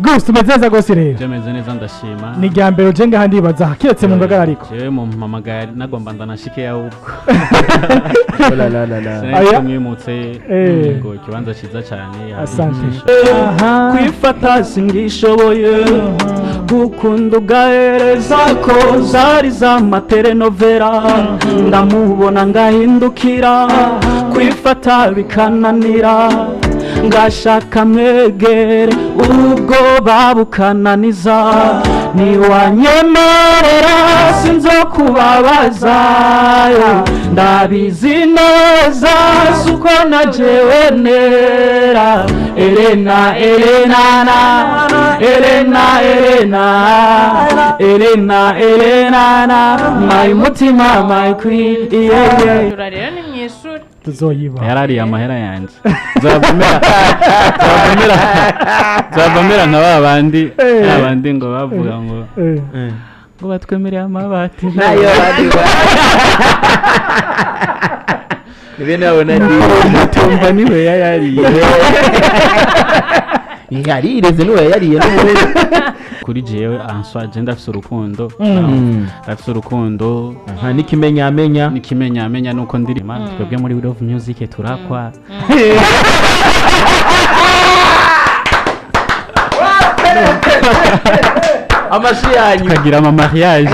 Gusa umeze neza rwose rero. Je meze neza, ndashima. Ni irya mbere uje ngaha, ndibaza, kiretse mu Ngagara, ariko Jewe mu mpamagaye nagomba ndanashike ahubwo. Oh la la la la. Sinari Aya. kumwimutse ngo ikibanza cyiza cyane. Asante. Aha. Kwifata singishoboye, gukunda ugahereza ko zari z'amatelenovela, ndamubona ngahindukira, kwifata bikananira, ngashaka mwegere, ubwo babukananiza. Ntiwanyemerera, sinzo kubabaza, ndabizi neza suko na jewe nera. Elena, Elena, na Elena, Elena, Elena, Elena, na my mutima, my queen, yeah. Tura rero ni mu ishuri. Tuzoyiba. Yarariye amahera yanjye, nzava mera nka ba bandi, ba bandi ngo bavuga ngo ngo batwemereye amabati. Nayo badiwa. Ni bene babona ndi. Tumva niwe yayariye. Yarireze, niwe yariye n'ubundi. Kuri jewe answa, je ndafise urukundo, ndafise urukundo. Aha n'ikimenyamenya. N'ikimenyamenya nuko ndirima, twebwe muri We Love Music turakwa. Amashi yanyu. Tukagira ama mariage.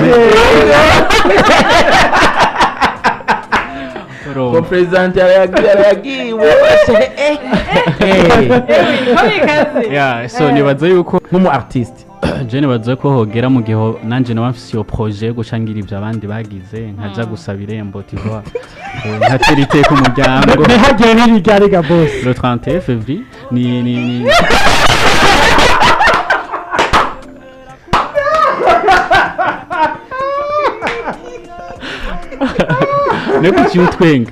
Urumva. Ko president arayagiye, arayagiwe wese. Ko bikaze. Yeah, so nibaza yuko Nk'umu artiste, je nibaza ko hogera mu gihe nanje naba mfise iyo projet yo guca ngira ivyo abandi bagize, nkaja gusaba irembo, tu vois, nkatera iteka umuryango. Ntihagire n'irya boss. Le 31 février ni ne kuki utwenga?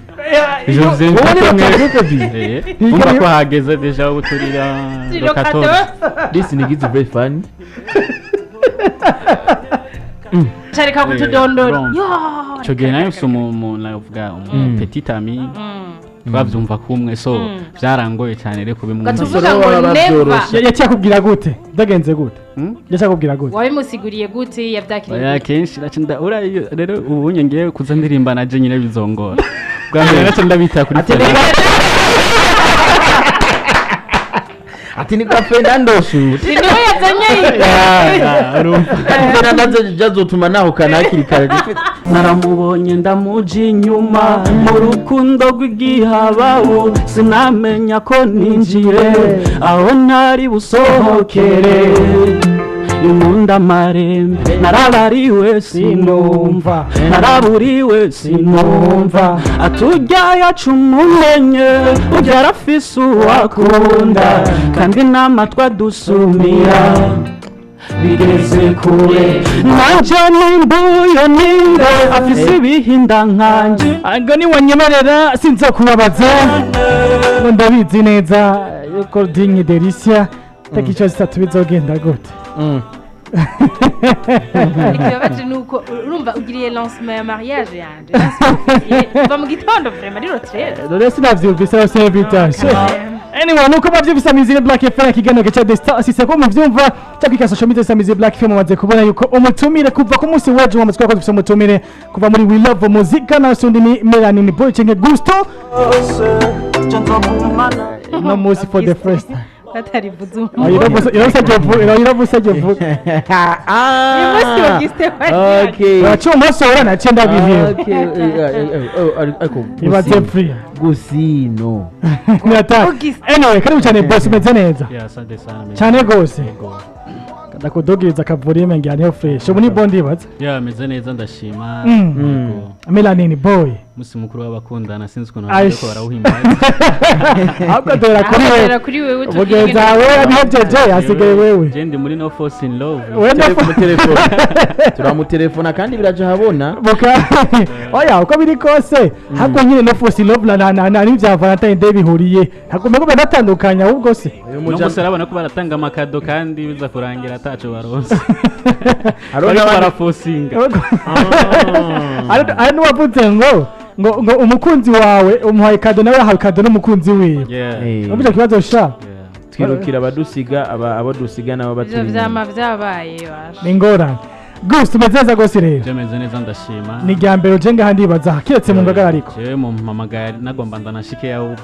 Je vous aime. Wowe ni le 31 février? Eh, umva ko hageze déjà, ubu turira Turi le 14. This nigga is very funny. Careka kutudondora. Urumva. Yo. Ico gihe nawe mfise umu navuga umu petit ami, twavyumva kumwe, so vyarangoye cyane rero kubimwumva. Gatuvuga Rero ngo baba never. byoroshe. Yaciye akubwira gute? Byagenze gute? Yaciye akubwira gute? Wabimusiguriye gute? Yavyakiriye Oya, gute? kenshi naca urayo rero ubu ngiye kuza ndirimba naje nyine bizongora. Bwa mbere naca ndabita kuri Ati telefone. Ati ni kwa Fernando shu. Ni niwe yazanye iyi. Ah, urumva. Fernando jazotuma nahukana hakiri kare. Naramubonye, ndamuja inyuma mu rukundo rw'igihababu, sinamenya ko ninjiye aho ntari busohokere. Inkunda amarembe, narabariwe sinumva, naraburiwe sinumva, atujya yacu umumenye ujya arafise uwakunda, kandi n'amatwi adusumira bigeze kure. Nanje nimbuye ninde afise ibihinda nkanje? Ngo niwanyemerera sinzokubabaza, ngo ndabizi neza yuko dinye Delicia takico zitatu bizogenda gute. Ikibabaje ni uko urumva ugiriye lancement ya mariage yanje. Lancement officiel. Kuva mu gitondo, vraiment ari retraite. Dore sinavyumvise hose bitashe. Anyway, nuko bavyumvise, Mizire Black FM, ikiganiro gica Destin sise ko muvyumva cyangwa social media sa Mizire Black FM, mumaze kubona yuko umutumire kuva ku munsi w'ejo wamaze ko dufise umutumire kuva muri We Love Muzika, nawe sundi ni Melanin Boy cenge Gusto no munsi for the first time. Batarivuze Oh, umuntu. iravuze vuga. Uyu munsi Auguste wari. Okay. Uraca umunsi wera naciye ndabiheba. Okay, oh, ariko Ibaze free. Gusino. Ni. Auguste. Anyway, karibu cyane boss, umeze neza? Yeah, asante sana. Cyane gose. Yego. Ndakudugiriza akavolume ngira niyo fresh ubu ni bo ndibaza. Yeah, meze neza, ndashima. Yego. Melanin Boy. Umunsi mukuru w'abakundana, sinzi ukuntu Aish. bariko barawuhimbaza. Ahubwo dore kuri Ahagarara wewe. Kuri wewe. Mugenzi wawe yabihejeje, hasigaye wewe. Je ndi muri no force in love. We no Tumutelefona, turamutelefona kandi biraja habona. Boka oya, uko biri kose ahubwo nyine no force love na n'ibya Valentine Day bihuriye, ntabwo mbega banatandukanya ahubwo se. Uyu No gusa urabona ko baratanga amakado kandi biza kurangira ataco baronse. Hariho Bariko n'abandi baraforcinga. Ari n'uwavuze ngo umukunzi wawe umuhaye kado, nawe yahawe kado n'umukunzi wiwe. Yeah. Eh. Urumva icyo kibazo sha? Yeah. Twirukira abadusiga, abo dusiga nabo Ivyo baturi vyama inyuma. vyabaye basha. Ni ingorane gusa. Umeze neza rwose rero? Je meze neza, ndashima. Ni irya mbere uje ngaha ndibaza, kiretse mu ngagara ariko. Jewe mu mpamagaye nagomba ndanashike ahubwo.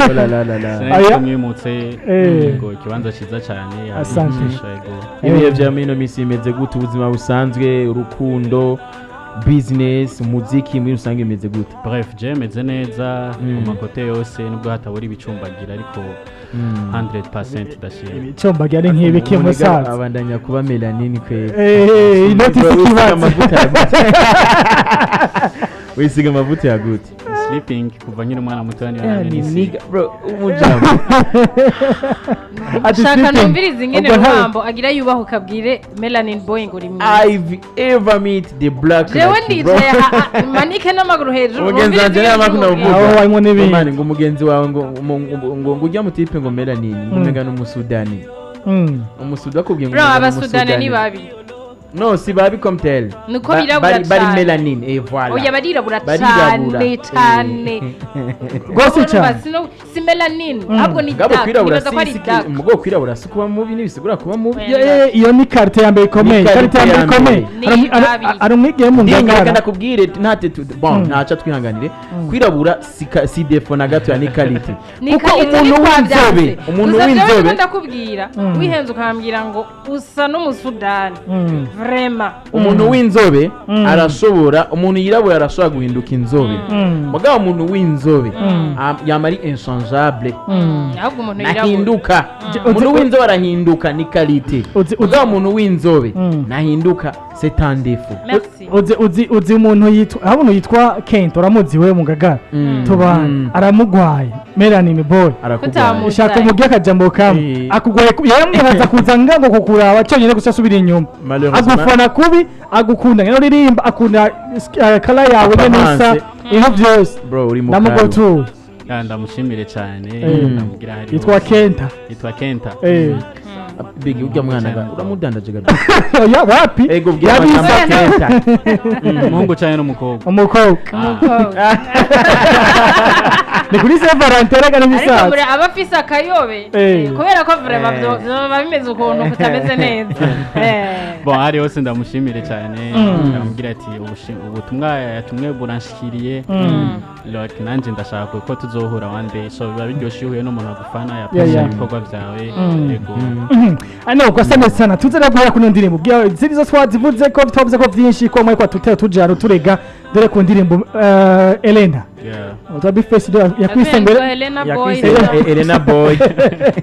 Oh la la la la. Aya. Sinari mwimutse. Eh. Yego, ikibanza cyiza cyane hari Asante. inyigisho, yego. Ibihe bya mino minsi bimeze gute? Ubuzima busanzwe, urukundo, business, umuziki muri rusange bimeze gute? Bref, je meze neza ku makote yose, nubwo hatabura ibicumbagira, ariko 100% ndashima. Ibicumbagira ari nk'ibiki, Umuniga musaza? Abandanya kuba melanin kweli. Eh, inoti Bro, si wisiga ikibazo. amavuta ya gute? Wisiga amavuta ya gute? Sleeping, kuva nkiri umwana muto niyo Yeah, namye ni nisiga. nigga, bro, umujama. Ati Shaka sleeping. numvirize ingene Ubwo Ruhambo agira yubaho ukabwire Melanin Boy ngo uri mwiza. I've ever meet the black Jewe like you, bro. ndicaye manike n'amaguru hejuru. Umugenzi Numvirize wanje ingene niyo mpamvu ndimubwira. navuga. Aho wanywa n'ibindi. Mani, ngo umugenzi wawe ngo ujya mutipe ngo melanin, ngo umenga n'umusudani. Umusudani akubwiye ngo Bro, umenga abasudani ni n'umusudani. babi. No, si babi comme tel. Nuko birabura bari cane. melanin et voilà. Oya, barirabura Barirabura. cane cane. Rwose Urumva, cyane. Si melanin, ahubwo ni Ngabo dark. kwirabura Nibaza ko ari si dark. umugabo kwirabura si kuba mubi, ntibisigura kuba mubi. Iyo ni karite ya mbere ikomeye. Ni Karite ya mbere karite ya ikomeye. mbere. Ni babi. Hari umwigeme mu Ndinga, reka ngagara. ndakubwire ntate bon, ntaca twihanganire. Kwirabura si défaut na gato, ya ni qualité. Ni Kuko qualité, umuntu ni w'inzobe, twabyanze. umuntu Gusa jewe w'inzobe ndiko ndakubwira, wihenze ukambwira ngo usa n'umusudani, vraiment. Umuntu w'inzobe arashobora, umuntu yirabura arashobora guhinduka inzobe. Mugabo umuntu w'inzobe yama ari inchangeable. Ahubwo umuntu yirabura Nahinduka. Umuntu w'inzobe arahinduka, ni qualité. Mugabo umuntu w'inzobe nahinduka, c'est un défaut. Merci. Uzi umuntu yitwa, aho umuntu yitwa Kent, uramuzi we mu ngagara tubana? Aramugwaye Melanin Boy. Arakugwaye. Kutamu- Shaka umubwiye akajambo kamwe. Akugwaye yamwibaza kuza ngango kukuraba cyonyine gusa asubira inyuma. Malheureusement. Agufana kubi, agukunda ngeno ririmba, akunda kala yawe nyene isa. Apparence. Ibintu byose. Bro, uri mu kaga. Ndamugotuye. Ya, ndamushimire cyane. Ndamubwira hari Yitwa hose. Kenta. Yitwa Kenta. Big, urya mwana uramudandaje gato. Oya, wapi. Ego, bwira Yabisa. amajambo Kenta. Umuhungu cyane n'umukobwa? Umukobwa. Umukobwa. Ni kuri Saint Valentin rega Ariko n'ibisaza. muri aba afise akayobe. Kubera ko vraiment vyoba bimeze ukuntu kutameze neza. Bon, hari hose ndamushimire cyane, ndamubwira ati ubutumwa yatumwe buranshikiriye. Like, nanjye ndashaka ko tuzohura one day, so biba biryoshye iyo uhuye n'umuntu agufana, yapesha ibikorwa byawe, yego. Ano kwasane sana, tuze rero guhera kuno ndirimbo bwa ziri zo twazivuze ko twavuze ko byinshi ko mwe kwa tutera tujara turega dore ku ndirimbo Elena. Yeah. Utwa Bface yakwise ngo Helena Boy. Yakwise Elena Boy.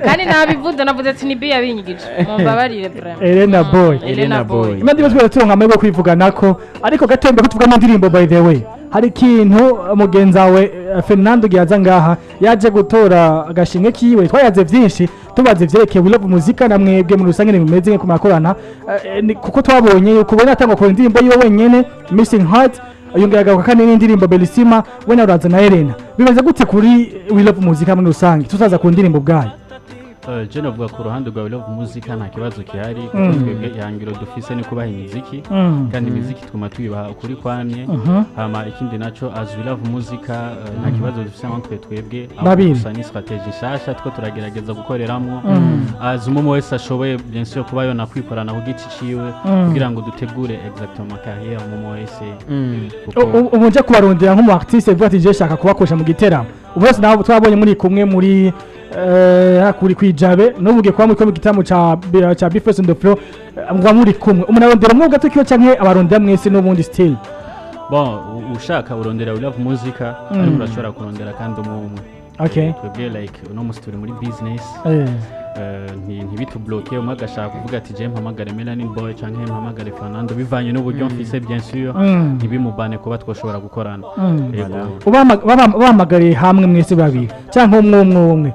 Kandi nabivuze, navuze ati ni bi yabinyigije, mumbabarire vraiment. Elena Boy. Elena Boy. Imana ndiba twere turonka amahirwe yo kwivuganako, ariko gatembe ko tuvuga mu ndirimbo. By the way, hari ikintu mugenzi wawe Fernando gihaza ngaha yaje gutora agashimwe kiwe, twayaze byinshi, tubaze ivyerekeye We Love Muzika na mwebwe muri rusange nimumeze nko murakorana. Kuko twabonye yuko ubona atangwa kora indirimbo yiwe wenyene Missing Heart, yongera agaruka kandi n'indirimbo Belisima, we na uraza na Elena. Bimeze gute kuri We Love Muzika muri rusange, tutaza ku ndirimbo bwayo? Je navuga ku ruhande rwa We Love Muzika nta kibazo gihari, kuko twebwe ihangiro dufise ni kubaha imiziki, kandi imiziki twuma tuyibaha ukuri kwamye. Hama ikindi naco, as We Love Muzika, nta kibazo dufise entre twebwe, ahubwo Babiri. gusa ni strategie nshasha two turagerageza gukoreramwo, as umwe wese ashoboye bien sûr kuba yona kwikorana ku giti ciwe, kugira ngo dutegure exactement carrière umwe wese, kuko Ubu nje kubarondera nk'umu artiste uvuga ati je shaka kubakoresha mu giteramo, ubu bose nabo twabonye muri kumwe muri kuri kwijabe, n'ubu ugiye kuba muri kumwe mu gitaramo ca Bface on the floor, muba muri kumwe, umuntu arondera umwe gato kiwe canke abarondera mwese n'ubundi still? Bon, ushaka urondera We Love Muzika, ariko urashobora kurondera kandi umwe umwe. Twebwe like uno musi turi muri business. Ntibitubloke, umwe agashaka kuvuga ati je mpamagare Melanin Boy canke mpamagare Fernando, bivanye n'uburyo mfise bien sûr, ntibimubane kuba twoshobora gukorana. Yego. Ubahamagariye hamwe mwese babiri canke umwe umwe umwe,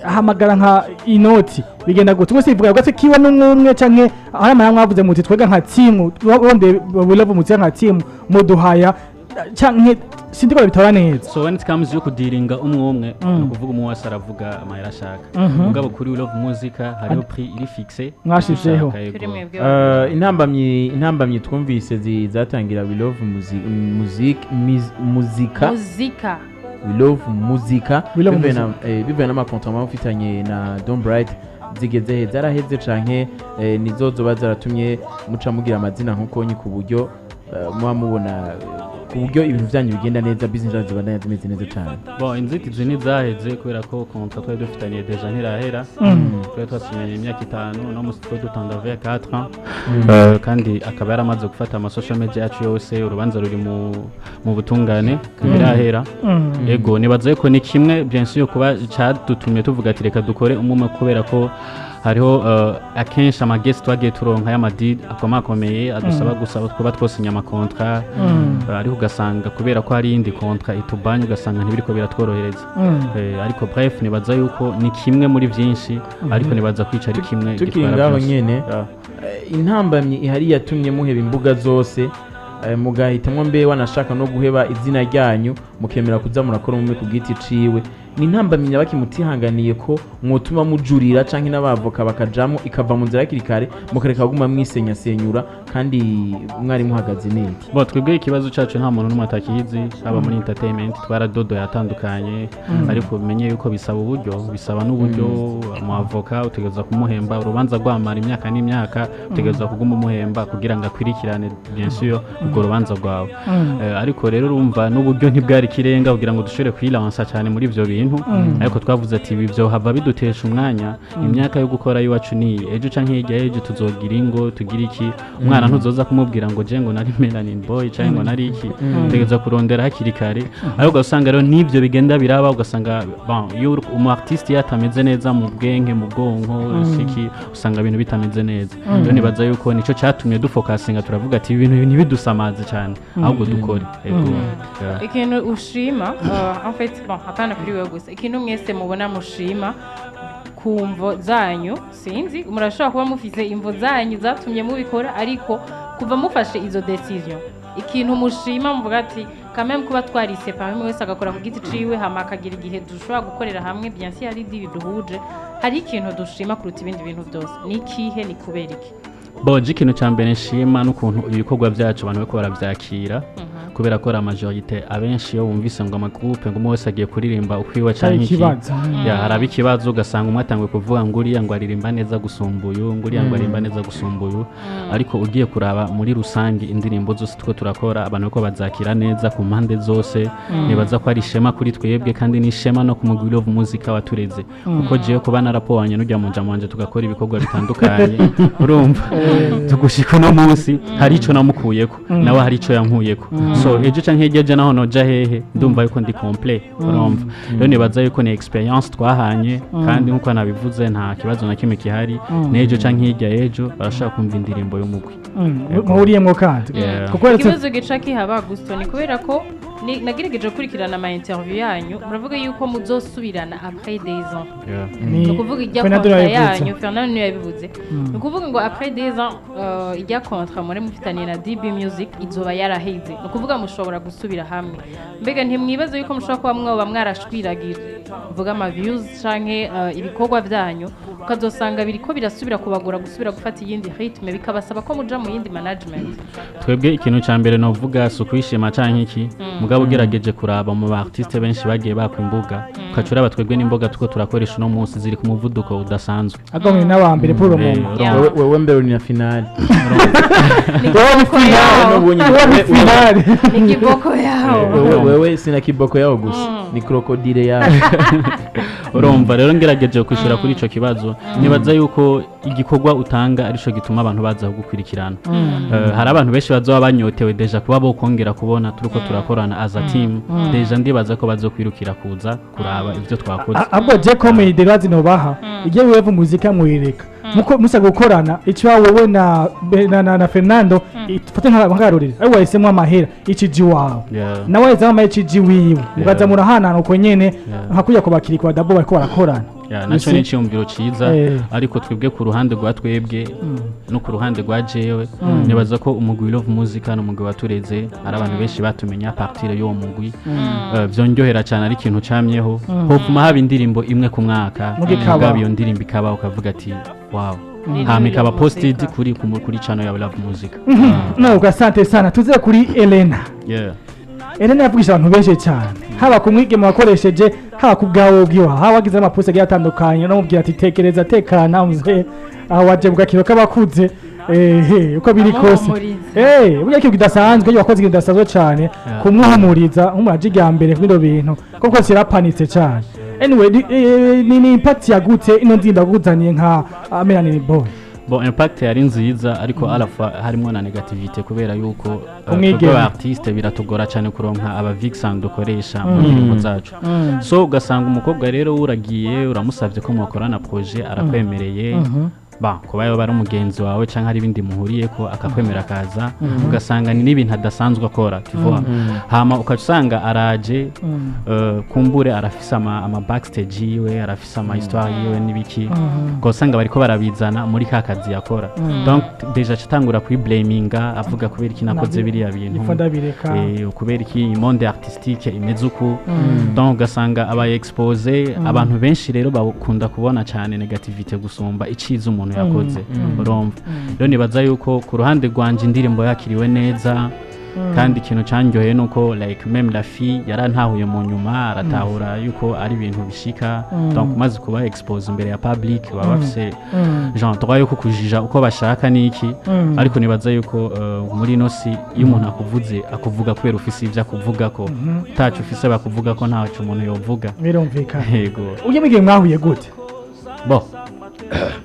ahamagara nka inoti bigenda gute? Mwese bivuga gute kiwe n'umwe umwe, canke hari amahera mwavuze muti twega nka team ronde We Love Muzika nka team muduhaya, canke sindiko bitora neza? So when it comes yo kudiringa umwe umwe, ni ukuvuga umwe wese aravuga amahera ashaka, mugabo kuri We Love Muzika hariho prix iri fixe. Mwashizeho. Ushaka, yego. Kuri mwebwe. Intambamyi twumvise zatangira We Love Music, Muzika. Muzika. We Love Muzika. We Love Bivuye bivuye n'ama contrat muba mufitanye na Don Bright, zigeze he? Zaraheze canke nizo zoba zaratumye muca mugira amazina nkuko nyi, ku buryo muba mubona ku buryo ibintu vyanyu bigenda neza, business zanyu zibandanya zimeze neza cane? Bon, inzitizi ntizaheze kubera ko contrat twari dufitaniye déjà ntirahera. Twari twasinyanye imyaka 5, no musi twari dutanga 4 ans. Kandi akaba yaramaze gufata ama social media yacu yose. Urubanza ruri mu butungane, ntibirahera. Ego, nibaza yuko ni kimwe, bien sûr, kuba cyadutumye tuvuga ati reka dukore umwe, kubera ko hariho akenshi ama guest twagiye turonka y'amadidi akomakomeye adusaba gusaba kuba twosinya ama contrat, ariko ugasanga kubera ko hari iyindi contrat itubanye, ugasanga ntibiriko biratworohereza. Ariko bref, nibaza yuko ni kimwe muri byinshi, ariko nibaza kwica ari kimwe Tukiri gitwara ngaho byose. nyene, Yeah. intambamyi ihari yatumye muheba imbuga zose, mugahitamwo mbe wanashaka no guheba izina ryanyu, mukemera kuza murakora umwe ku giti ciwe, ni intambamyi nyabaki mutihanganiye ko mwotuma mujurira canke n'abavoka bakajamwo, ikava mu nzira hakiri kare, mukareka kuguma mwisenyasenyura kandi mwari muhagaze neza? Bo, twebwe ikibazo cyacu nta muntu n'umwe atakizi, haba muri entertainment twaradodoye atandukanye, ariko umenye yuko bisaba uburyo, bisaba n'uburyo. Mu avoka utegereza kumuhemba, urubanza rwamara imyaka n'imyaka, utegereza kuguma umuhemba kugira ngo akwirikirane, bien sûr, urwo rubanza rwawe. Ariko rero urumva n'uburyo ntibwari ikirenga kugira ngo dushobore kwilansa cyane muri ibyo bintu, ariko twavuze ati ibi byohava bidutesha umwanya. Imyaka yo gukora iwacu ni iyi, ejo canke hirya y'ejo tuzogira ingo, tugira iki, umwana ntuzoza kumubwira ngo je ngo nari Melanin Boy canke ngo nari iki. Utegereza kurondera hakiri kare, ariko ugasanga rero n'ibyo bigenda biraba, ugasanga bon, iyo umu artiste iyo atameze neza mu bwenge, mu bwonko siki, usanga ibintu bitameze neza. Rero nibaza yuko nico cyatumye dufokasinga, turavuga ati ibi bintu ntibidusamaze cyane, ahubwo dukore. Ego. Yeah. Ikintu ushima, en fait, bon, hapana kuri wewe gusa, ikintu mwese mubona mushima ku mvo zanyu, sinzi, murashobora kuba mufise imvo zanyu zatumye mubikora, ariko kuva mufashe izo décision, ikintu mushima muvuga ati quand même kuba twarisepara, umwe wese agakora ku giti ciwe, hama akagira igihe dushobora gukorera hamwe, bien sûr hari ibi duhuje, hari ikintu dushima kuruta ibindi bintu byose, ni ikihe? Ni kubera iki? Bon, je ikintu cya mbere nshima n'ukuntu ibikorwa byacu abantu bariko baravyakira, kubera ko la majorité, abenshi iyo bumvise ngo ama groupe, ngo umwe wese agiye kuririmba ukwiwe hari canke iki, ikibazo. Ya, haraba ikibazo, ugasanga umwe atanguye kuvuga ngo uriya ngo aririmba neza gusumba uyu, ngo uriya ngo aririmba neza gusumba uyu. Ariko ugiye kuraba muri rusange, indirimbo zose two turakora, abantu bariko bazakira neza ku mpande zose. Nibaza ko ari ishema kuri twebwe, kandi ni ishema no ku mugwi Love Muzika watureze, kuko jewe kuba narapowanye n'urya mujama wanje, tugakora ibikorwa bitandukanye, urumva tugushika uno munsi, hari ico namukuyeko, nawe hari ico yankuyeko. So ejo canke hirya ejo naho noja hehe, ndumva yuko ndi complet. Urumva rero nibaza yuko ni experience twahanye, kandi nkuko nabivuze, nta kibazo na kimwe gihari. N'ejo canke hirya y'ejo barashaka kumva indirimbo y'umugwi. Muhuriyemwo kandi. Yeah. Kuko uretse Ikibazo gica kihaba gusa ni kubera ko nagerageje gukurikirana ama interview yanyu, muravuga yuko muzosubirana après des ans. Yeah. Ni ukuvuga ijya Fernando contrat yabivuze. yanyu, Fernando niyo yabivuze, ni ukuvuga ngo après des ans ijya contrat muri mufitaniye na DB Music izoba yaraheze, ni ukuvuga mushobora gusubira hamwe. Mbega ntimwibaze yuko mushobora kuba mwoba mwarashwiragije, mvuga ama views canke ibikorwa byanyu, ukazosanga biriko birasubira kubagora gusubira gufata iyindi rythme, bikabasaba ko muja mu yindi management? Twebwe ikintu cya mbere novuga si ukwishima canke iki, mugabo ugerageje kuraba mu ba artiste benshi bagiye bakwa imbuga, ukaca uraba twebwe n'imboga tuko turakoresha uno munsi ziri ku muvuduko udasanzwe. Agomwe n'abambere pour le moment. Yeah. Wewe mbere uri na finale. Ni kiboko yao. N'ubonye Wewe finale. Ni kiboko yao. Wewe sina kiboko yao gusa, ni crocodile yao. Urumva rero, ngerageje kwishyura kuri ico kibazo, nibaza yuko igikorwa utanga arico gituma abantu baza kugukurikirana. Hari abantu benshi bazoba banyotewe déjà kuba bokongera kubona turiko turakorana as a team. Déjà ndibaza ko bazokwirukira kuza kuraba ivyo twakoze. Ahubwo je comedy bazi nobaha igiye wewe muzika mwireka muko musa gukorana icyo wowe na Fernando, ifate nka rorere, ariko wahisemo amahera ikiji wawe, nawe wahisemo amahera ikiji wiwe, mukaza murahanana uko nyene, nka kujya ku bakiri kwa dabo bariko barakorana. Yeah, naco ni iciyumviro ciza, ariko twebwe ku ruhande rwa twebwe no ku ruhande rwa jewe, nibaza ko umugwi Love Music ni umugwi watureze, hari abantu benshi batumenya à partir y'uwo mugwi. Vyonryohera cyane ari ikintu camyeho, hopfuma haba indirimbo imwe ku mwaka, Mugikaba. mugabo iyo ndirimbo ikaba ukavuga ati wow, hama ikaba posted kuri channel ya Love Music. No, asante sana. Tuze kuri Elena. Yeah. Elena yavugisha abantu benshi cyane. Haba ku mwigeme wakoresheje, haba ku bwawe ubwiwe, haba wagize amapost agiye atandukanye, namubwira ati tekereza, tekana mzee, aho waje bugakiro k'abakuze, uko biri kose. Amuhumuriza. Burya ikintu kidasanzwe, iyo wakoze ikintu kidasanzwe cyane, kumuhumuriza nk'umuntu ijya mbere kuri ibyo bintu, kuko kirapanitse cyane. Anyway, ni impact yagutse ino ndirimbo yaguzaniye nka Melanin Boy? Bon, impact yari nziza, ariko alafa harimo na négativité, kubera yuko Umwigeme. twebwe aba artiste biratugora cyane kuronka aba vixen dukoresha mu ndirimbo zacu. So ugasanga umukobwa rero uragiye uramusabye ko mwakorana projet, arakwemereye, ba kuba yoba ari umugenzi wawe cyangwa hari ibindi muhuriye ko akakwemera akaza, ugasanga ni n'ibintu adasanzwe akora, tu vois. Hama ukaca usanga araje, kumbure arafise ama backstage yiwe, arafise ama histoire yiwe n'ibiki, ugasanga bariko barabizana muri ka kazi yakora. Donc déjà atangura kwiblaminga, avuga kubera iki nakoze biriya bintu, Ifa ndabireka. Kubera iki monde artistique imeze uku. Donc ugasanga abaye exposé. Abantu benshi rero bakunda kubona cyane négativité gusumba iciza umuntu yakoze, urumva. Rero nibaza yuko ku ruhande rwanje indirimbo yakiriwe neza, kandi ikintu cyanryoheye nuko like même la fille yarantahuye mu nyuma, aratahura yuko ari ibintu bishika. Donc umaze kuba exposé imbere ya public, baba bafise genre droit yo kukujija uko bashaka niki. Ariko nibaza yuko muri ino si, iyo umuntu akuvuze, akuvuga kubera ufise ivyo akuvuga, ko tacu ufise bakuvuga ko ntaco umuntu yovuga. Birumvikana. Yego. Ujye mugihe mwahuye gute? Bon,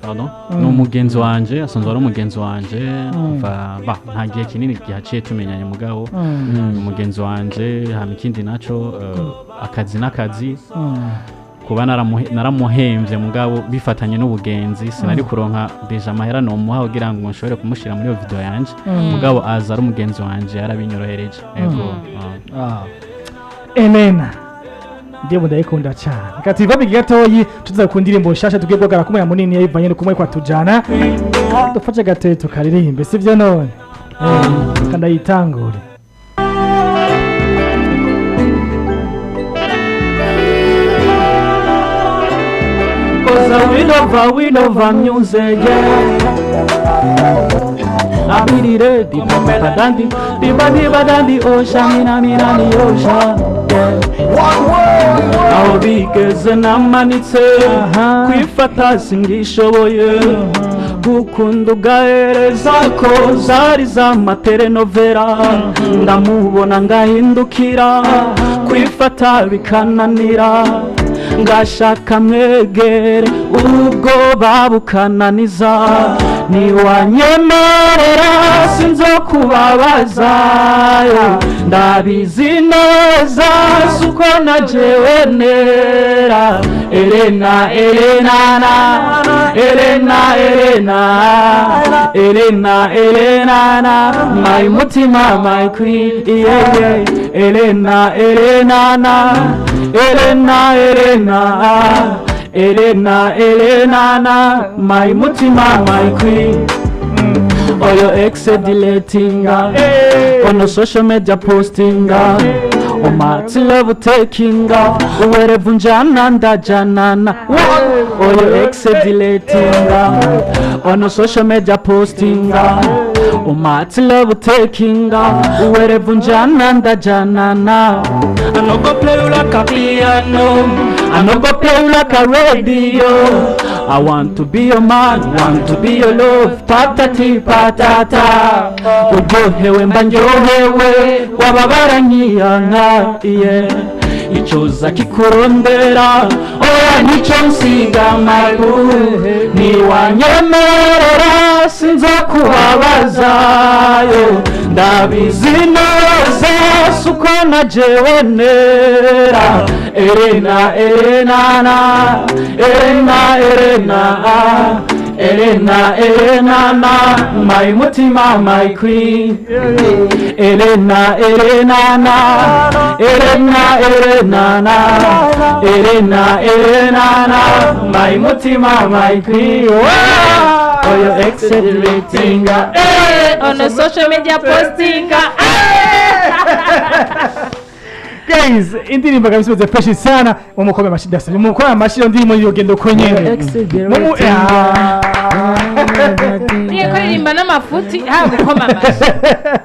pardon, ni umugenzi wanje, asanzwe ari umugenzi wanje kuva ba nta gihe kinini gihaciye tumenyanye, mugabo ni umugenzi wanje. Hama ikindi naco, akazi n'akazi, kuba naramuhemvye mugabo bifatanye n'ubugenzi, sinari kuronka déjà amahera nomuha kugira ngo nshobore kumushira muri iyo video yanje, mugabo aza ari umugenzi wanje, yarabinyorohereje, yego. Ah. Elena, ndiyo ndayikunda cyane. Reka tuyivabe gatoyi, tuza ku ndirimbo nshasha tugiye guhagarara kumwe munini yayivanye no kumwe kwatujana, dufashe gatoyi tukaririmbe, sivyo? None reka ndayitangure. Cause we love music, yeah. Abirire, di pa dandi, di ba di ba dandi, osha, mina mina ni osha, yeah. Aho bigeze namanitse, kwifata singishoboye, gukunda ugahereza ko zari z'amatelenovela, ndamubona ngahindukira, kwifata bikananira, ngashaka mwegere, ubwoba bukananiza. Ntiwanyemerera sinzo kubabaza, ndabizi neza suko na jewe nera. Elena, Elena na Elena, Elena, Elena, Elena na my mutima, my queen, yeah. Elena, Elena na Elena, Elena, Elena, Elena na my mutima, my queen. Oyo ex deletinga on social media postinga, umati love takinga, uwerevu njana ndajanana. Oyo ex deletinga on social media postinga, umati love takinga, uwerevu njana ndajanana. I no go play you like a piano, I no go play you like a radio. I want to be your man, want to be your love, patati patata. Uryohewe mba ndyohewe, wababara nkiyanka, yeah. Icoza kikurondera, oya nico nsiga my boo. Ntiwanyemerera sinza kubabaza yo, ndabizi neza suko na jewe nera. Elena, Elena na Elena, Elena, Elena, Elena na my mutima, my queen. Elena, Elena na Elena, Elena na Elena, Elena na my mutima, my queen. Oyo accelerating. On a social media posting. Guys, indirimbo kabisa imeze fresh sana. Mumukome amashyi, ndasabye mumukome amashyi. Iyo ndirimbo y'urugendo ko nyene. Ah. Niyo kuririmba n'amafuti, haba gukoma amashyi.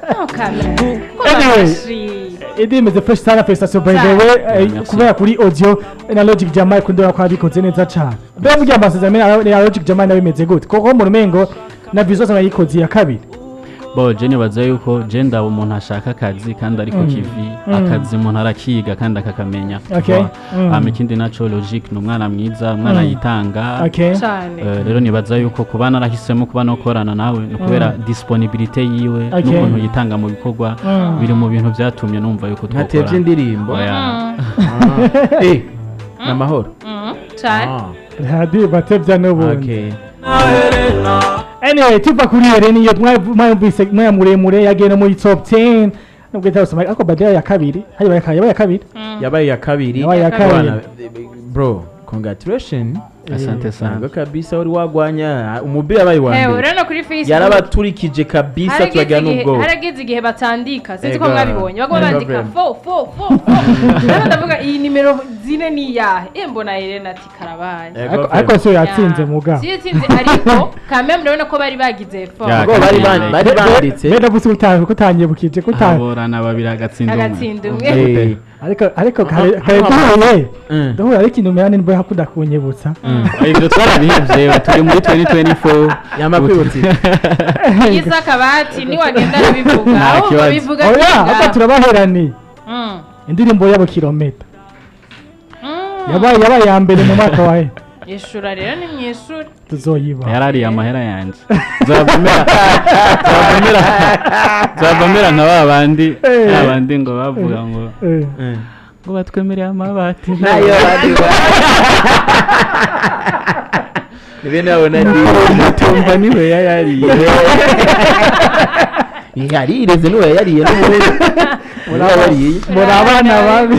No kamera. Gukoma Anyway. amashyi. Indirimbo imeze fresh sana, félicitations by the Cyane. way. Merci. Kubera kuri audio na Logic Jamai kundora ko abikoze neza cyane. Mbega mugira amasezerano na Logic Jamai nawe bimeze gute? Kuko mu rumengo na visuals nayikoze ya kabiri. Bo je nibaza yuko je ndaba umuntu ashaka akazi kandi ariko kivi akazi umuntu arakiga kandi akakamenya. Hama ikindi naco, Logic ni umwana mwiza, umwana yitanga. Cyane. Rero nibaza yuko kuba narahisemo kuba nokorana nawe ni ukubera disponibilité yiwe n'ukuntu yitanga mu bikorwa biri mu bintu byatumye numva yuko Nkatevye twokorana. indirimbo. Oya. Ni amahoro. Cyane. Ah, Hadi batevya n'ubundi. okay. Anyway, tuva kuri Eren iyo mwayumvise mwaya muremure yagiye no muri top 10 nubwo itarusoma ariko badaya ya kabiri hari yabaye ya kabiri. Yabaye iya kabiri. Yabaye iya kabiri. Bwana, bro, congratulation. Asante sana. Ntabwo kabisa wari wagwanya umupira, yabaye wa Eh, mbere. urabona kuri Facebook Yarabaturikije kabisa, harageze turagira igihe n'ubwoba. harageze igihe batandika, sinzi ko Ega. mwabibonye, baguma Ega bandika vraiment. fo fo fo fo. Rero ndavuga iyi nimero zine ni iyahe? Mbona Irene ati karabaye. Ega Ariko vraiment. so yatsinze muga. Si yatsinze, ariko quand même urabona ko bari bagize effort. Ya. Ubwo bari banditse. Mbega ndavuze kutanyibukije kuta Aborana babiri agatsinda umwe. Agatsinda umwe. Ariko kare duhuye duhuye ariko ikintu umenya nimba hakunda kunyibutsa. Ibyo twarabihevye, turi muri 2024. Yamakwibutse. Yiza akabati niwagenda arabivuga. Nta Ahubwo kibazo. bivuga Oya, kwiga. ahubwo turabaheraniye indirimbo yabo Kilometa yabaye ya mbere mu mwaka wa Ishura rero ni mwishuri. Tuzoyiba. Yarariye amahera yanjye, nzava mera nka ba bandi ba bandi ngo bavuga ngo ngo batwemereye amabati. Nayo bari ni bene babona ndi Tumva niwe yayariye. Yarireze niwe yariye n'ubundi yariye. Muri abana babi.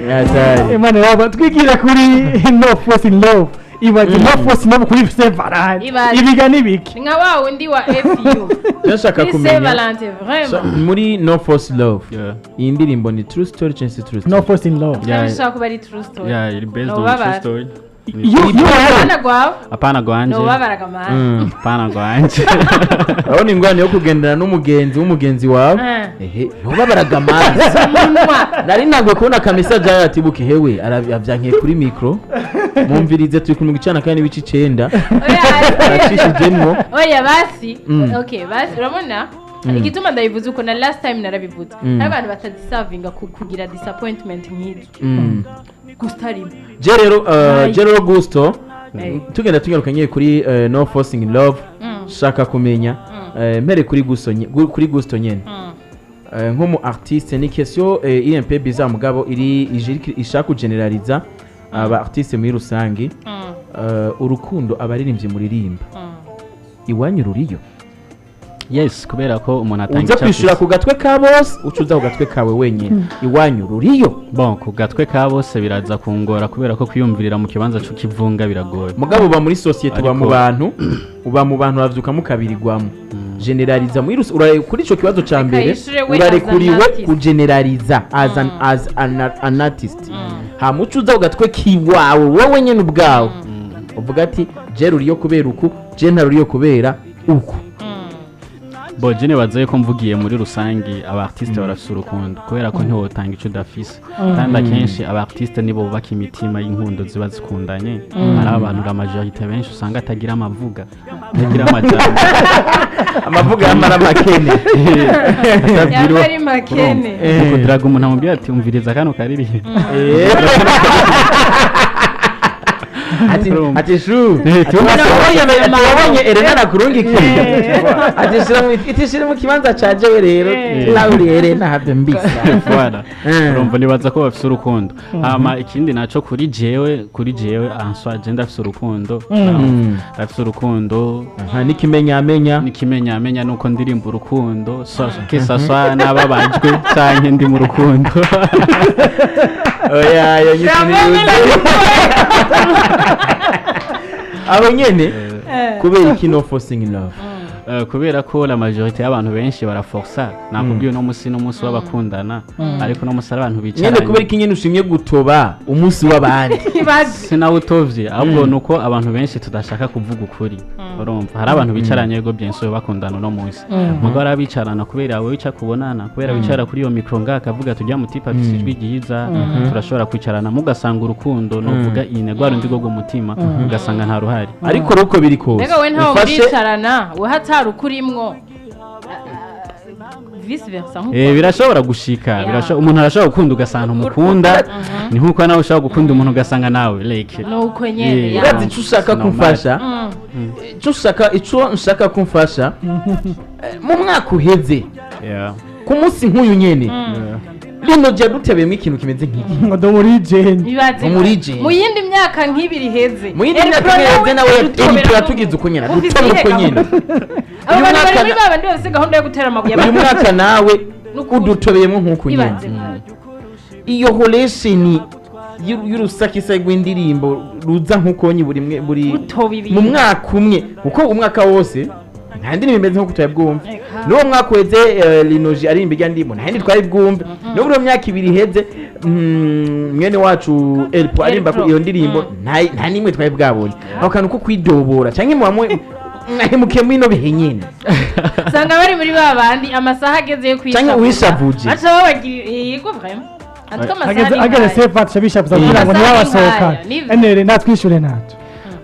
Yatari. Imana yaba twigira kuri No Force in Love. Ibaze No Force in Love kuri Saint Valentin. Ibaze. Ibiga n'ibiki? Ni nka wa wundi wa FU Ndashaka kuri Saint kumenya Valentin So, vraiment. muri No Force Love, Yeah. iyi ndirimbo ni true story cyangwa se true story? No Force in Love. Yeah. Ntabishobora kuba ari true story. Yeah, it based No on true babara. story. You Apana gwawe. Apana gwanje. Nobabara gamana. Apana gwanje. Urabona ingorane yo kugendana n'umugenzi w'umugenzi wawe. Ehe, ntubabaraga amazi. Umunwa. Nari ntabwo kubona akamesaje ayo ati buke hewe aravyankiye kuri mikro, mumvirize turi ku 94.9. Oya, Aracishijemwo. oya basi. Okay, basi urabona igituma ndabivuze uko na last time narabivuze, hari abantu batadeservinga kugira disappointment nk'izo gusa rimwe. Je rero Aye. je rero Gusto, Eh. tugenda tugaruka nyine kuri No Forcing in Love, shaka kumenya mpere kuri Gusto kuri Gusto nyene. Nk'umu artiste, ni question iri un peu bizarre mugabo iri ishaka kugeneraliza aba artiste muri rusange. Urukundo abaririmbyi muririmba iwanyu ruriyo? Yes, kubera ko umuntu atanga Uza icyo kwishura afise. ku gatwe ka bose, uca uza ku gatwe kawe wenyine, iwanyu ruriyo? Bon, ku gatwe ka bose biraza kungora kubera ko kwiyumvirira mu kibanza c'ukivunga biragoye. Mugabo uba muri sosiyete, uba mu bantu, uba mu bantu bavyuka mukabirigwamo. Generaliza muri kuri ico kibazo ca mbere. Yishure we as an Urarekuriwe artist. kugeneraliza as an artist, hama uca uza ku gatwe kiwawe wowe nyene ubwawe, uvuga ati je ruriyo kubera uku, je ntaruriyo kubera uku. Bo je nibaza yuko mvugiye muri rusange aba artiste barafise urukundo kubera ko ntiwotanga ico udafise, kandi akenshi aba artiste nibo bubaka imitima y'inkundo ziba zikundanye. Hari abantu, la majorité benshi usanga atagira amavuga, atagira amajambo. Amavuga y'amara makene. Yaba ari makene. Kudiraga umuntu amubwira ati umviriza kano karirimbo. Ati shu ati wabonye Elena nakurungikiye, ati shira mu kibanza ca jewe rero nawe Elena have mbisa. Voilà. Urumva nibaza ko bafise urukundo. Hama ikindi naco kuri jewe answa je ndafise urukundo, ndafise urukundo. Aha n'ikimenyamenya. N'ikimenyamenya nuko ndirimba urukundo, que ça soit n'ababajwe canke ndi mu rukundo. Oya, yo nyisi ni abo nyene. Kubera iki No Forcing in Love? Kubera ko la majorité y'abantu benshi baraforsa, nakubwiye, uno musi n'umunsi w'abakundana, ariko uno musi ari abantu Nyene bicaranye. Kubera ko nyene ushimye gutoba umunsi w'abandi. Ibaze. Sinawutovye, ahubwo nuko abantu benshi tudashaka kuvuga ukuri. Urumva, hari abantu bicaranye, yego, bien sûr bakundana uno munsi, mugabo hari abicarana kubera wowe wica kubonana, kubera wicara kuri iyo micro ngaha akavuga tujya mu type afise ijwi ryiza, turashobora kwicarana, mugasanga urukundo novuga ine rwa rundi rwo mutima, ugasanga nta ruhari. Ariko rero uko biri kose, Mbega we ntawe ufashe muricarana, we hatari ukurimwo, vice versa nkuko Birashobora gushika. Umuntu arashobora gukunda ugasanga umukunda, ni nkuko nawe ushobora gukunda umuntu ugasanga nawe like Nuko nyene. Yeah. Urazi ico ushaka Normal. kumfasha, ico ushaka, ico nshaka kumfasha, mu mwaka uheze, ku munsi nk'uyu nyene, rino jya dutebeyemo ikintu kimeze nk'iki. Ngo ndi muri jeni. Ibaze. Muri jeni. Mu yindi myaka nk'ibiri iheze, Mu yindi myaka Elpro iheze nawe dutobera. Elpro yatugize uko nyene, Ufise adutobera iyihe uko nyene. gahunda? Abo Uyu bantu bari mwaka muri ba bandi bafise gahunda yo gutera amabuye. Uyu mwaka nawe Nukuri. udutobeyemo nk'uku nyene. Ibaze. Iyo relation y'urusakisa rw'indirimbo ruza nk'uko nyi buri mwe buri Utoba ibintu. mu mwaka umwe, kuko umwaka wose nta ndirimbo imeze nk'uko twari bwumve. Eka. N'uwo mwaka uheze, Linoji aririmba irya ndirimbo, nta yindi twari bwumve. No muri iyo myaka 2 iheze, mwene wacu Elpo aririmba Elpro. iyo ndirimbo, nta n'imwe twari bwabonye. Ako kantu ko kwidobora canke muba mwahemukiye muri ino bihe nyene. Usanga bari muri ba bandi amasaha ageze yo Canke uwishavuje. Baca babagira yego, vraiment. En tout cas, amasaha ni Ageze nkaya. sefa tushabishabuza kugira ngo Amasaha ni ntibabasohokane. nkaya, nivyo. Enere natwishyure ntacyo.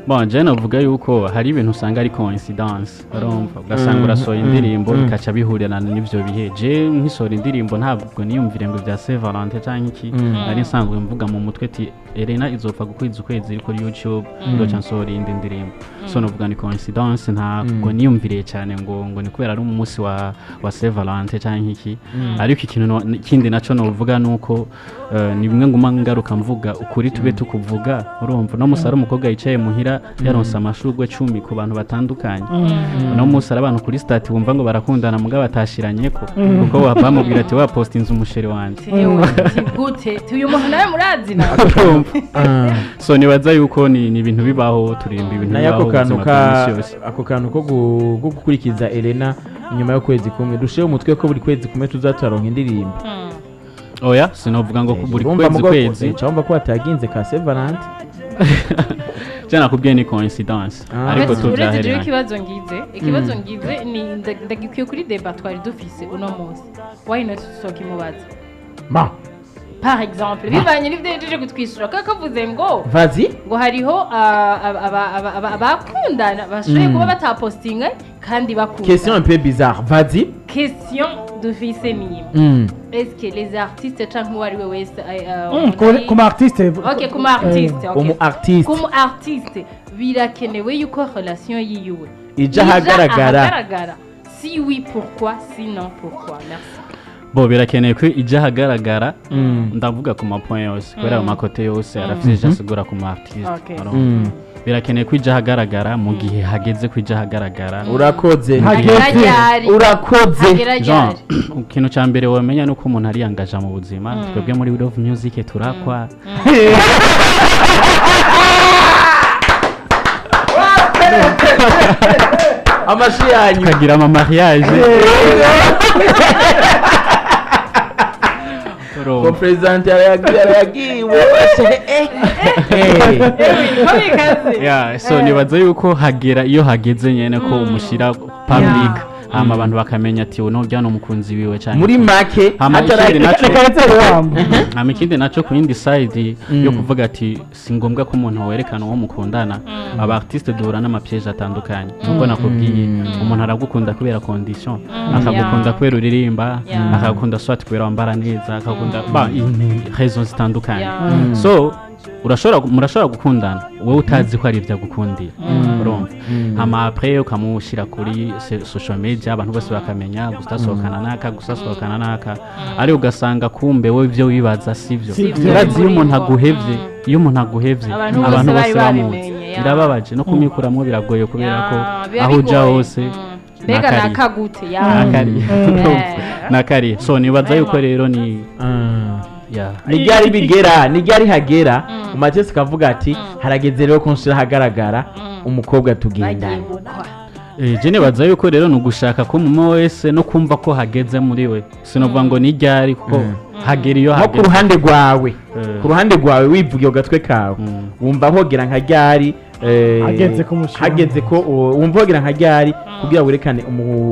Bon, je navuga yuko hari ibintu usanga ari coincidence. Urumva, ugasanga urasohoye indirimbo bikaca bihurirana n'ivyo bihe. Je nkisohora indirimbo ntabwo niyumvire ngo bya Saint Valentin canke iki. Nari nsanzwe mvuga mu mutwe ati Elena izopfa gukwiza ukwezi iri kuri YouTube, ndoca nsohora iyindi ndirimbo. So novuga ni coincidence, ntabwo niyumviriye cyane ngo ni kubera ari umunsi wa Saint Valentin canke iki. Ariko ikintu ikindi naco novuga nuko ni bimwe nguma ngaruka mvuga, ukuri tube tukuvuga. Urumva, no musi ari umukobwa yicaye muhira yaronse amashurwe 10 ku bantu batandukanye, no musi ari abantu kuri statut wumva ngo barakundana mugabo batashiranyeko, kuko bamubwira ati wa postinze umusheri wanje. Yewe, ti gute? Ti uyu muntu nawe murazi nawe? Urumva? So nibaza yuko ni ibintu bibaho, turirimba ibintu Nayo bibaho ako kantu ubuzima ka bwa misi yose. Ako kantu ko gukurikiza Elena inyuma y'ukwezi kumwe, dushireho umutwe ko buri kwezi kumwe tuzaturonka indirimbo. Oya, sinovuga ngo buri Urumva kwezi mugo- kwezi. Wumva ko bataginze ka Saint Valentin. Je nakubwiye ni coincidence. Ah. Ariko Uretse jewe tuvyahereranye. Ikibazo ngize ni ndagikwiye kuri débat twari dufise uno munsi, why not tusokimubaza? Ma Par exemple, bivanye n'ivyo yahejeje kutwishyura, kuko kavuze ngo vazi ngo hariho abakundana bashoboye kuba batapostinga kandi bakundana. Question un peu bizarre, vas-y. Question dufise ni imwe: est-ce que les artistes canke uwo ari we wese Ku ma artiste. Ok, ku ma artiste, ok. Umu artiste. Ku mu artiste birakenewe yuko relation yiwe ija ahagaragara? Ahagaragara. Si oui, pourquoi? Sinon, pourquoi? Merci. Bo birakeneye ko ijya ahagaragara. Ndavuga ku ma point yose, kubera ayo ma côté yose arafite icyo asigura ku ma artiste. Urumva? Birakeneye ko ijya ahagaragara mu gihe hageze ko ijya ahagaragara. Urakoze. Hageze. Hagera ryari? Urakoze. Hagera Jean, ryari? ikintu cya mbere wamenya ni uko umuntu ariyangaja mu buzima. Twebwe muri Love Music turakwa. Amashi yanyu. Tukagira ama mariage. Urumva? Ko president yarayagiwe. Ko bikaze. Yeah, so nibaza yuko hagera iyo hageze nyene ko umushira public, hama abantu bakamenya ati uno urya ni umukunzi wiwe cyane. Muri make Hama ikindi naco Reka retse wamba. Hama ikindi naco, ku yindi side yo kuvuga ati si ngombwa ko umuntu werekana uwo mukundana, aba artiste duhura n'ama piège atandukanye. Nkuko nakubwiye, umuntu aragukunda kubera condition, akagukunda kubera uririmba, akagukunda soit kubera wambara neza, akagukunda ba raisons zitandukanye. So urashobora, murashobora gukundana wowe utazi ko ari ibyo agukundira. Urumva, hama après ukamushyira kuri social media, abantu bose bakamenya gusa asohokana n'aka, gusa asohokana n'aka, ariko ugasanga kumbe wowe ibyo wibaza sibyo. Sivyo. Urazi iyo umuntu aguhevye, iyo umuntu aguhevye, Abantu bose abantu bari bose bamuzi, babimenye, ya. birababaje no kumwikuramwo biragoye, kubera ko Ya, biba aho uja bigoye. hose Mbega nakariye. nakagute ya. Nakariye. Nakariye. So nibaza yuko rero ni ya. Ni ryari bigera, ni ryari hagera umatesi kavuga ati harageze rero ko nshira ahagaragara umukobwa Bagiye tugendana? gukwa. Je nibaza yuko rero ni ugushaka ko umuntu wese no kumva ko hageze muri we, sinovuga ngo ni ryari, kuko hagera iyo Nko ku hageze. ruhande rwawe, ku ruhande rwawe, wivugiye ku gatwe kawe, wumva hogera nka ryari, Hageze kumushira. Hageze ko wumva hogera nka ryari kugira werekane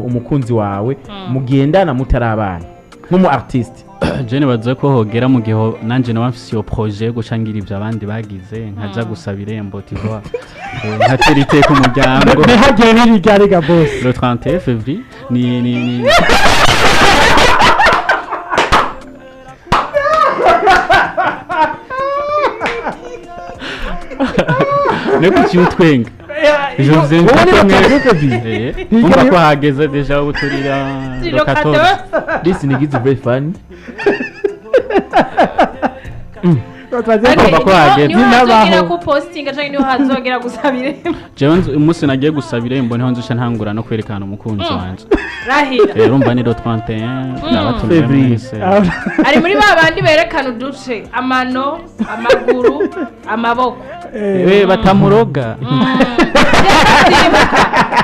umukunzi wawe mugendana mutarabana nk'umu artiste? Je nibaza ko hogera mu gihe nanje nawe mfise iyo projet yo guca ngira ivyo abandi bagize, nkaja gusaba irembo, tu vois, nkatera iteka umuryango. Ntihagere n'iryari ga boss? Le 31 février ni Niko utwenga. Je vous aime. Wowe ni le 31 février? Umva ko hageze déjà, ubu turira Turi le le 14. 14. This nigga is very funny. Urumva ko hageze. Niho hazogera N'abaho. ku postinga canke niho hazogera gusaba irembo? Jewe umunsi nagiye gusaba irembo niho nzusha ntangura no kwerekana umukunzi wanje. Rahira. Rero urumva ni le 31, ndabatumiye Février. mwese. Ari muri ba bandi berekana uduce, amano, amaguru, amaboko. Batamuroga.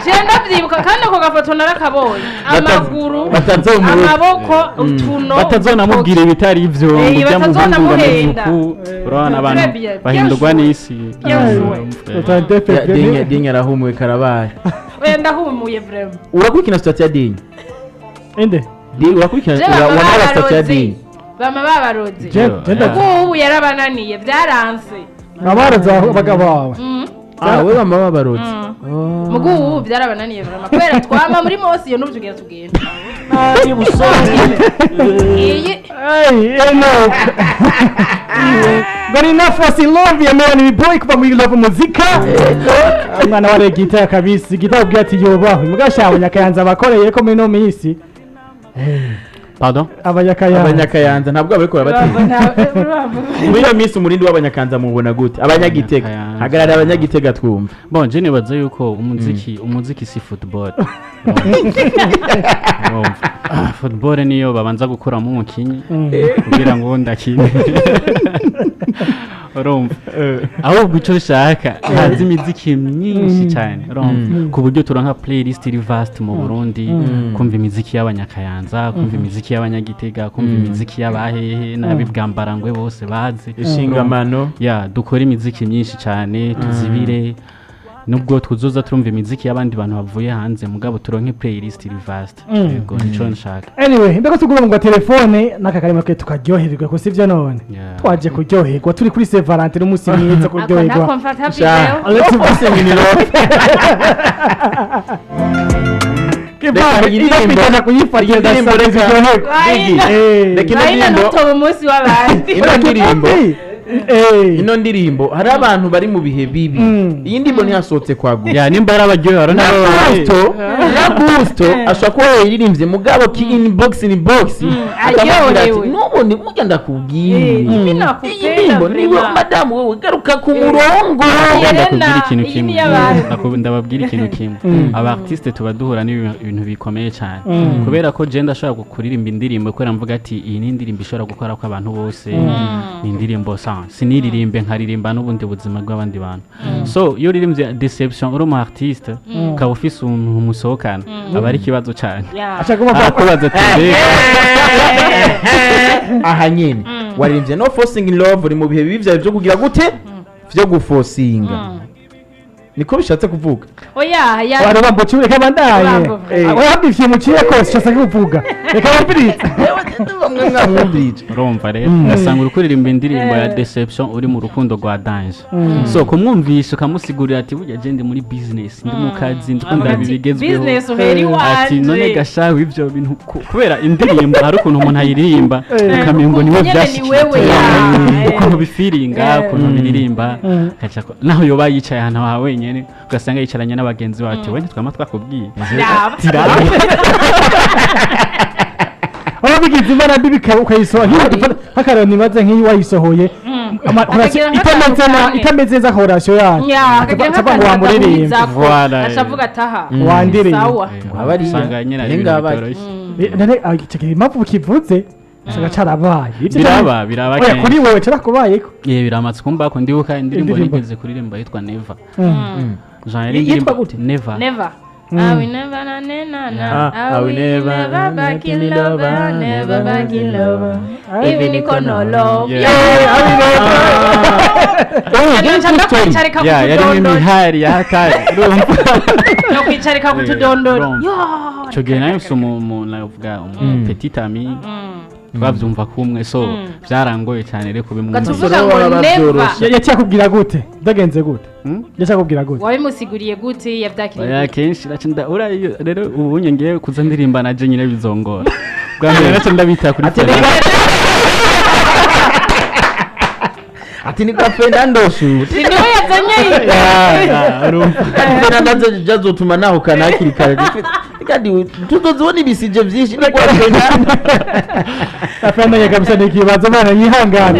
Je ndavyibuka kandi ako gafoto narakabonye, amaguru, Batazomuroga. amaboko, utuno. Batazonamubwira ibitari ivyo, ngo Eh, ujya mu muhungu ngo ameze batazonamuhenda. uku. Urabona abantu Très bien, bahindurwa bien joué. n'isi. Bien joué. Ya, Dinya Dinya arahumuye, karabaye. Oya, ndahumuye vraiment. Urakurikirana statut ya Dinya? Inde? Urakurikirana Je bama wamara statut ya babarozi. Dinya? Bama babarozi. Je Ubu yarabananiye, byaranse. Abarozi abagabo bawe? Ah, we bama babarotse. Mugu ubu byarabananiye vraiment, kubera twama muri mosi iyo n'ubu tugenda tugenda iyi. Hey, Enoch. But enough was in love ya man ni boy kuva muri Love Muzika. Umwana wa gita kabisi, gita ubwiye ati yobahwe. Mugasha abanyakayanza bakoreye ko muri no minsi. Pardon? Abanyakayanza. Abanyakayanza ntabwo bariko barabatinya muri iyo minsi. Umurindi w'abanyakanza mubona gute? Abanyagitega. Abanyakayanza. Hagarara abanyagitega twumva. Bon, je nibaza yuko umuziki si football. Urumva? Football niyo babanza gukuramo umukinyi kugira ngo uwundi akine, urumva? Ahubwo icyo ushaka, haza imiziki myinshi cyane, urumva, ku buryo turonka playlist iri vast mu Burundi, kumva imiziki y'abanyakayanza, kumva imiziki y'abanyagitega, kumva imiziki y'abahehe n'abibwambarangwe bose bazi. Ishingamano. Ya, dukora imiziki myinshi cyane, tuzibire nubwo tuzoza turumva imiziki y'abandi bantu bavuye hanze, mugabo turonke playlist iri vast. Yego, nico nshaka. Anyway, mbega tugura ngo telefone n'aka karima ke tukaryoherwa ko sivyo none? Yeah. Twaje kuryoherwa, turi kuri Saint Valentin, umunsi mwiza Ako kuryoherwa. ntako mfata video. Let's Forcing in love. Kiba Reka iyi ndirimbo- ino kuyifatira. iyi ndirimbo Reka. Wayina. Reka ino Wayina. ndirimbo. Ntutobe umunsi w'abandi. Ino ndirimbo, Eh. ino ndirimbo, hari abantu bari mu bihe bibi. Iyi ndirimbo ntiyasohotse kwa gusa. Ya, nimba ari abaryohewe Na nabo. Gusto, na Gusto ashobora kuba yayiririmbye, mugabo ki inbox akamubwira ati Aryohewe. nubone mujya ndakubwiye Ibi iyi nakupenda ndirimbo niwe vraiment. madamu wewe garuka ku murongo. Elena, Ndakubwira ikintu iyi kimwe. ni iy'abantu. Ndababwira ikintu kimwe, aba artiste tuba duhura n'ibintu bikomeye cyane, kubera ko je ndashobora kuririmba indirimbo kubera mvuga ati iyi ni indirimbo ishobora gukora ko abantu bose, ni indirimbo sans siniririmbe nkaririmba n'ubundi buzima bw'abandi bantu. So iyo uririmbye deception uri umu artiste, ukaba ufise umuntu musohokana, aba ari ikibazo cyane. Yeah. Ashaka kuba Arakubaza ati mbega Aha nyene waririmbye no forcing in love, uri mu bihe bibi vyawe vyo kugira gute, vyo guforcinga, niko bishatse kuvuga. Oya ya. Abantu bambuciye, reka bandaye. Bambo. Wabivye muciye kose shasa kuvuga. Reka bambiritse. Bamwe mwamwumvirije. Urumva rero, ugasanga uri kuririmba indirimbo ya deception uri mu rukundo rwa danger, so kumwumvisha ukamusigurira ati burya je ndi muri business, ndi mu kazi, ndiko ndaba ibigezweho. Business uhera iwanje. Ati none gashawe ibyo bintu kubera indirimbo hari ukuntu umuntu ayiririmba ukamengo niwe Ukuntu nyene ni byashikiye. wewe, ya. Ukuntu bifiringa, ukuntu biririmba, ukaca naho yoba yicaye ahantu ha wenyene, ugasanga yicaranye n'abagenzi bawe ati we ntitwama twakubwiye. Raba. Tiraba. Waba bigize imana mbi ukayisohora nk'iyo nk'akarero nibaze nk'iyo wayisohoye Akagira nk'akantu itameze kamwe. itameze neza korasiyo yayo. Ya, akagira Acavuga ngo nk'akantu wamuririmba. adahurizako. Voilà. Acavuga ataha. Wandirimba. Sawa. Abariya. Usanga nyine ari Ni ibintu ngabari. bitoroshye. None icyo gihe impamvu ukivuze usanga carabaye. Ivyo Biraba Oya, kenshi. kuri wewe carakubayeko? Ye, biramatse kumba ko ndibuka indirimbo Indirimbo. nigeze kuririmba yitwa Never. Jean yari Yitwa indirimbo gute? Never. Never. I will never na na na na. Ah, I will never back in love. Never back in love. Even if no love. Yeah. Ndakwicarika Yeah, yarimo kutudondora. imihari ya hatari, urumva. Ndakwicarika kutudondora. Urumva. Yo. Ico gihe nayo mfise umu navuga umu petit ami, twavyumva kumwe, so vyarangoye cyane rero kubimwumva. Gatuvuga Basore ngo baba never. babyoroshe. Yacyakubwira gute? Byagenze gute? Hmm? Yacyakubwira gute? Wabimusiguriye gute? Yabyakiriye Oya, gute? kenshi naca ura rero ubu ngiye kuza ndirimba naje nyine bizongora. Bwa mbere naca ndabita kuri Ati telefone. Ati ni kwa Fernando shu. Ni niwe yazanye iyi. Ah, urumva. Fernando jazotuma nahukana hakiri kare, kandi tutozibona ibisije byinshi ni kwa Fernando. Afana kabisa ni ikibazo bana yihangana.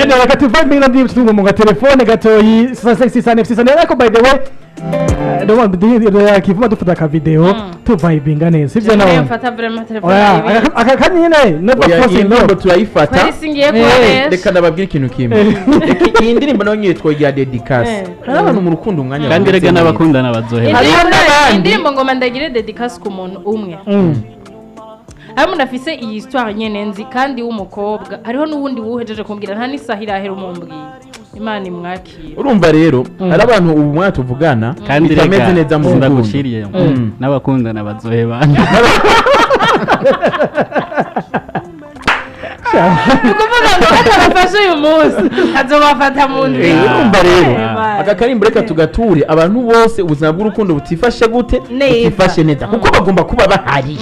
Ene wakati vibe ngina ndi mtu mu telefone gatoyi 66 6 ariko by the way ndabona ndi kivuma dufata ka video tu vibinga neza, sivyo? Niyo Nawe mfata vraiment telefone. oya, Ayibiri. aka kanya nyine never Oya, force iyi in ndirimbo love. turayifata. Kwari singiye kubaresha. Reka ndababwira ikintu kimwe. Reka iyi ndirimbo nayo nyine twogira dédicace. Hari abantu mu rukundo umwanya Kandi bameze rega neza. n'abakundana bazoheba. Hariho n'abandi. Indirimbo ngoma ndagire dédicace ku muntu umwe. Hariho umuntu afise iyi histoire nyene nzi kandi w'umukobwa, hariho n'uwundi wuhejeje kumbwira nta n'isaha irahera umumbwiye. Imana imwakire. Urumva rero hari abantu ubu mwanya tuvugana Kandi bitameze rega neza mu rukundo. ndaguciriye, n'abakundana bazoheba. Ni ukuvuga ngo atabafashe uyu munsi azobafata mu ndwi. Urumva rero Eh, aka karimbo reka tugature abantu bose ubuzima bw'urukundo butifashe gute? Neza. Butifashe neza, kuko bagomba kuba bahari.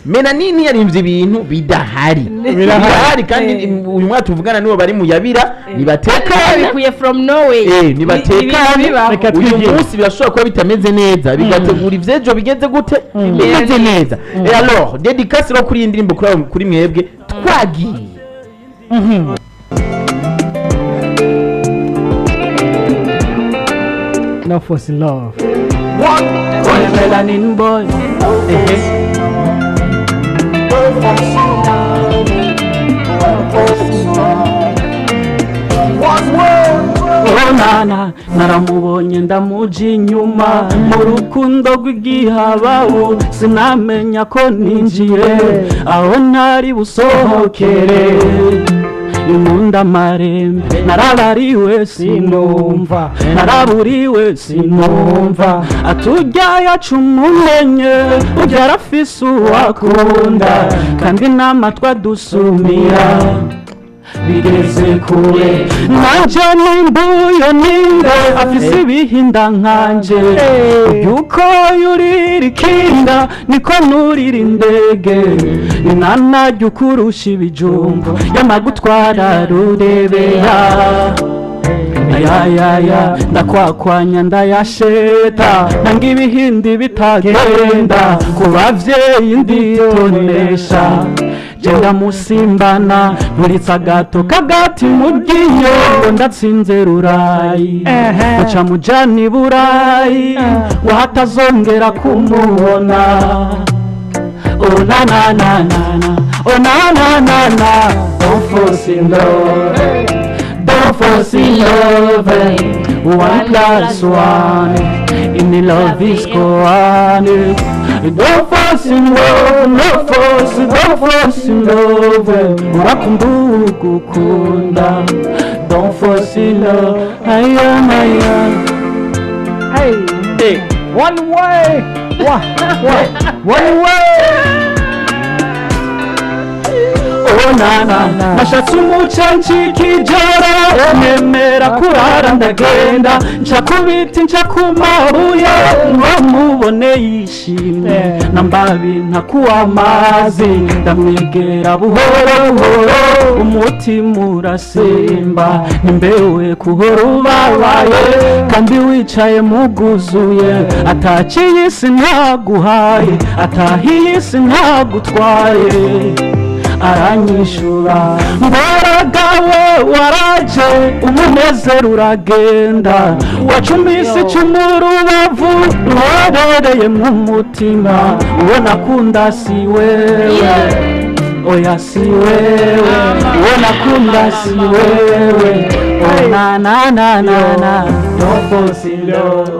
Mena nini yarimvye ibintu bidahari, birahari kandi. Uyu mwaka tuvugana nibo bari muyabira, nibatekane. Babikuye from Norway. Nibatekane. Bibaho. Reka Uyu twigire. munsi birashobora kuba bitameze neza, bigategura ivyejo bigenze gute? Bimeze neza. Et alors dédicace rero kuri iyi ndirimbo, kuri mwebwe twagiye. No force in love. Melanin boy. Oh nana, naramubonye ndamuja inyuma mu rukundo rw'igihababu, sinamenya ko ninjiye aho ntari busohokere. Imunda amarembe, narabariwe sinumva, naraburiwe sinumva. Atujya yacu umumenye ujya arafise uwakunda, kandi n'amatwi adusumira bigeze kure. Nanje nimbuye ninde afise ibihinda nkanje? Yuko yurira ikinga niko nurira indege, inanajya ukurusha ibijumbu yamagutwara rurebera. Ayayaya, ndakwakwanya ndayasheta, nanga ibihindi bitagenda ku bavyeyi nditonesha. Genda musimbana nturitse agato kagati mu ryinyo ngo ndatsinze rurayi, uca mujani burayi wahatazongera kumubona. Oh na na na na na, oh na na na na, don't force in love, don't force in love. One plus one in love is one. Don't force in love, no force, don't force in love. Urakunda ugukunda, don't force in love. Aya aya. Hey. One way. One, one, one way. Oh nana, nashatse umuca ncikijoro, nemera kurara ndagenda nca ku biti, nca ku mabuye ngo mubone yishimye. Nambabi ntakuwa amazi, ndamwegera buhoro buhoro, umutima urasimba. Nimbewe kuhora ubabaye kandi wicaye muguzuye, atakiye isi ntaguhaye, atahiye isi ntagutwaye. Aranyishura mbaragawe, waraje umunezero uragenda, wacumise icumu rubavu ruherereye mu mutima. Uwo nakunda si wewe, oya si wewe, uwo nakunda si wewe. Oh na na na na na, don't force in love.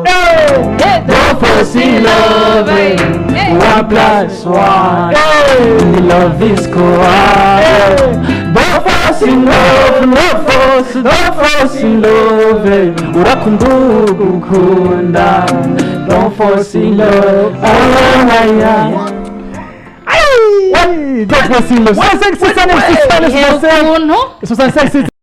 Don't force in love. One plus one. Love is cool. Don't force in love, no force, don't force in love. Urakunda ugukunda. Don't force in love. Oh, yeah. Don't force in love. 5 6 9 6 9 ukuntu 65.